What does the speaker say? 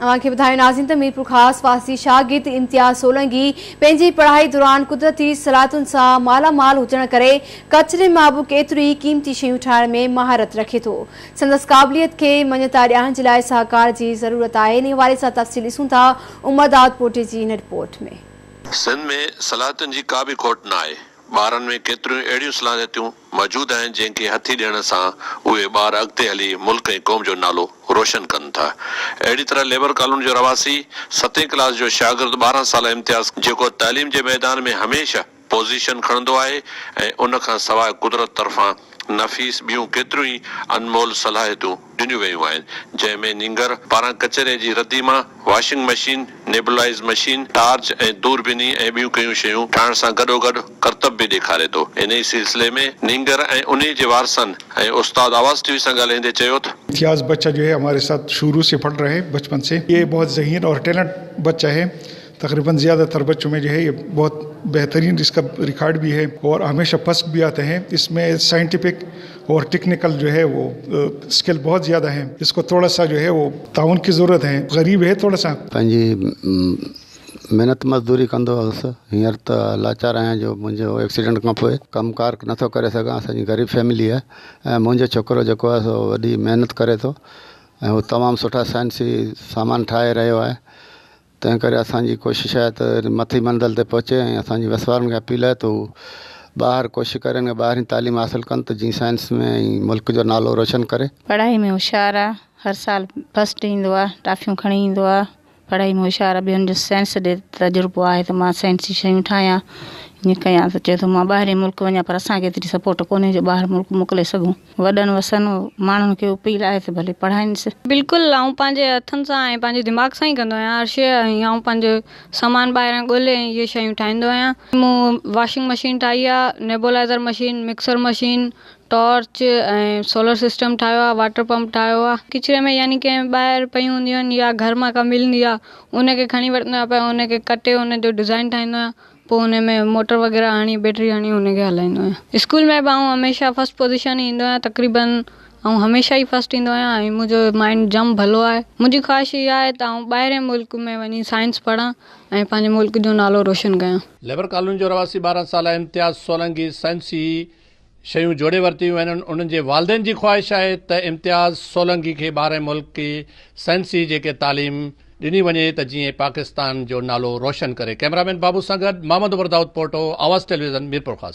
اوهان کي ٻڌايون ناظرين ته ميرپورخاص واسي شاگرد امتياز سولنگي پنهنجي پڙهائي دوران قدرتي صلاحيتن سان مالا مال هجڻ ڪري ڪچري مان به ڪيتريون ئي قيمتي شيون ٺاهڻ ۾ مهارت رکي ٿو. سندس قابليت کي مڃتا ڏيارڻ جي لاء سهڪار جي ضرورت آهي. انهي حوالي سان تفصيل ڏسون ٿا عمر دائود پوٽي جي هن رپورٽ ۾. سنڌ ۾ صلاحيتن جي ڪا به کوٽ نه آهي. ٻارن ۾ ڪيتريون اهڙيون صلاحيتون موجود آهن جنهن کي هٿي ڏيڻ سان اهي ٻار اڳتي هلي ملڪ ۽ قوم جو نالو روشن ڪن ٿا. اهڙي طرح ليبر ڪالوني جو رهواسي ستين ڪلاس جو شاگرد 12 سالا امتياز جيڪو تعليم جي ميدان ۾ هميشه پوزيشن کڻندو آهي ۽ ان کان سواء قدرت طرفان نفيس ٻيون ڪيتريون ئي انمول صلاحيتون ڏنيون ويون آهن، جنهن ۾ نينگر پاران ڪچري جي ردي مان washing machine, nebulize machine, torch ۽ دوربيني ۽ ٻيون ڪيون شيون ٺاهڻ سان گڏوگڏ ڪرتب به ڏيکاري ٿو. انهي سلسلي ۾ نينگر ۽ انهي جي وارثن ۽ استاد آواز ٽي وي سان ڳالهائيندي چيو ته. امتياز بچه جو هي هماري ساٿ شروع سي پڙھ رهي بچپن سي يي بهت ذهين اور ٽيلنٽ بچه هي تقريبا زياده تر بچو مين جو هي يي بهت بهترين اس کا ريڪارڊ بهي هي اور هميشه فسٽ بهي آتي هين اس مين سائنٽيفڪ اور ٽيڪنيڪل جو هي وو اسڪل بهت زياده هي اس کو ٿوڙا سا جو هي وو تعاون ڪي ضرورت هي غريب هي ٿوڙا سا. پنهنجي محنت مزدوري ڪندو هوس هينئر ته لاچار آهيان جو منهنجو ايڪسيڊنٽ کان پوء ڪم ڪار نٿو ڪري سگهان اسان جي غريب فيملي آهي ۽ منهنجو ڇوڪرو جيڪو آهي سو وڏي محنت ڪري ٿو ۽ هو تمام سٺا سائنسي سامان ٺاهي رهيو آهي تنهن ڪري اسان جي ڪوشش آهي ته مٿي منزل تي پهچي ۽ اسان جي وس وارن کي اپيل آهي ته هو ٻاهر ڪوشش ڪرين ۽ ٻاهرين تعليم حاصل ڪن ته جيئن سائنس ۾ ۽ ملڪ جو نالو روشن ڪري. پڙهائي ۾ هوشيار آ هر سال فرسٽ ايندو آ ٽافيون کڻي ايندو آ پڙهائي ۾ هوشيار آ ٻيو هن جو سائنس ڏي تجربو آهي ته مان سائنسي شيون ٺاهيان ائين ڪيان ته چئي ٿو مان ٻاهرين ملڪ وڃان پر اسان کي ايتري سپورٽ ڪونهي جو ٻاهر ملڪ موڪلي سگهون. وڏن وسن ماڻهن کي اپيل آهي ته ڀلي پڙهائينس. بلڪل آئون پنهنجي هٿن سان ۽ پنهنجي دماغ سان ئي ڪندو آهيان هر شيء ۽ آئون پنهنجو سامان ٻاهران ڳولي ۽ اهي شيون ٺاهيندو آهيان. مون واشنگ مشين ٺاهي آهي، nebulizer machine, mixer machine, torch ۽ solar system ٺاهيو آهي، واٽر پمپ ٺاهيو آهي. ڪچري ۾ يعني ڪنهن ٻاهر پيون هونديون آهن يا گهر مان ڪا ملندي آهي ان کي کڻي وٺندو آهيان پوء ان کي ڪٽي ان جو ڊزائين ٺاهيندو آهيان. پوء ان ۾ موٽر وغيره هڻي بيٽري هڻي ان کي هلائيندو آهيان. اسڪول ۾ به آئون هميشه فرسٽ پوزيشن ئي ايندو آهيان تقريبن آئون هميشه ئي فرسٽ ايندو آهيان ۽ منهنجو مائنڊ جام ڀلو آهي. منهنجي خواهش اها آهي ته آئون ٻاهرين ملڪ ۾ وڃي سائنس پڙهان ۽ پنهنجي ملڪ جو نالو روشن ڪيان. ليبر ڪالوني جو رهواسي 12 سالا امتياز سولنگي سائنسي شيون جوڙي ورتيون آهن انهن جي والدين جي خواهش آهي ته امتياز سولنگي کي ٻاهرين ملڪ سائنسي جيڪي تعليم ڏني وڃي ته جيئن پاڪستان جو نالو روشن ڪري ڪئميرا مين بابو سان گڏ محمد عمر دائود پوٽو آواز ٽيليويزن ميرپورخاص.